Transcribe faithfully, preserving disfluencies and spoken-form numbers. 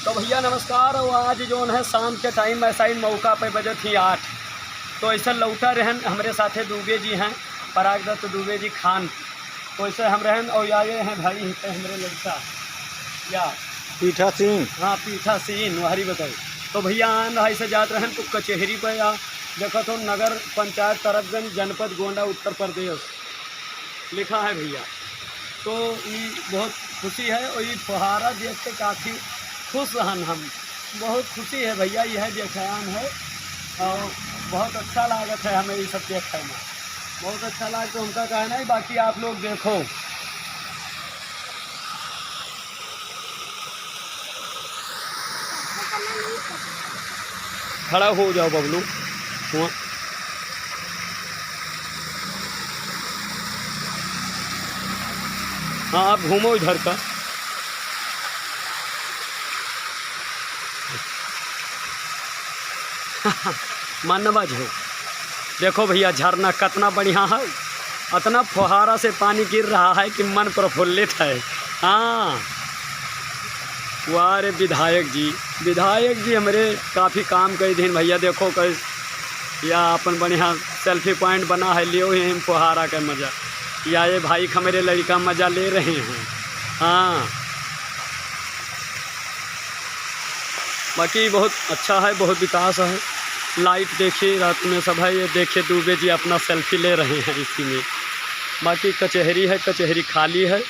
तो भइया नमस्कार, और आज जौन है शाम के टाइम ऐसा ही मौका पे बजत ही आठ, तो ऐसे लौटा रहन हमरे साथे दुबे जी हैं, पराग दत्त दुबे जी खान। तो ऐसे हम रहन और आए हैं भाई, इनसे हमरे लड़का या पीठा सिंह। हाँ, पीठा सिंह, वहरी बताई। तो भइया आन रहा, ऐसे जात रहन तो कचहरी पे या देखत हो नगर पंचायत तरफगंज, जनपद गोंडा, उत्तर प्रदेश लिखा है भइया। तो ई बहुत खुशी है और ई फुहारा देख के काफ़ी खुश हन हम। बहुत खुशी है भइया, यह देखान है और बहुत अच्छा लागत है हमें ये सब देखे में, बहुत अच्छा लागत है हमका कहना है। बाकी आप लोग देखो, खड़ा हो जाओ बबलू, हुआ। हाँ, आप घूमो इधर का। मानवा जी हो, देखो भइया, झरना कितना बढ़िया है, इतना फुहारा से पानी गिर रहा है कि मन प्रफुल्लित है। हाँ, वाह रे विधायक जी, विधायक जी हमरे काफ़ी काम कई दिन भइया, देखो कैसे या अपन बढ़िया selfie point बना है, लियो यहीं फुहारा के मज़ा। या ये भाई हमरे लड़का मज़ा ले रहे हैं। हाँ, बाकी बहुत अच्छा है, बहुत विकास है। Light देखिए रात में सब है, ये देखिए दुबे जी अपना selfie ले रहे हैं इसी में। बाकी कचहरी है, कचहरी खाली है।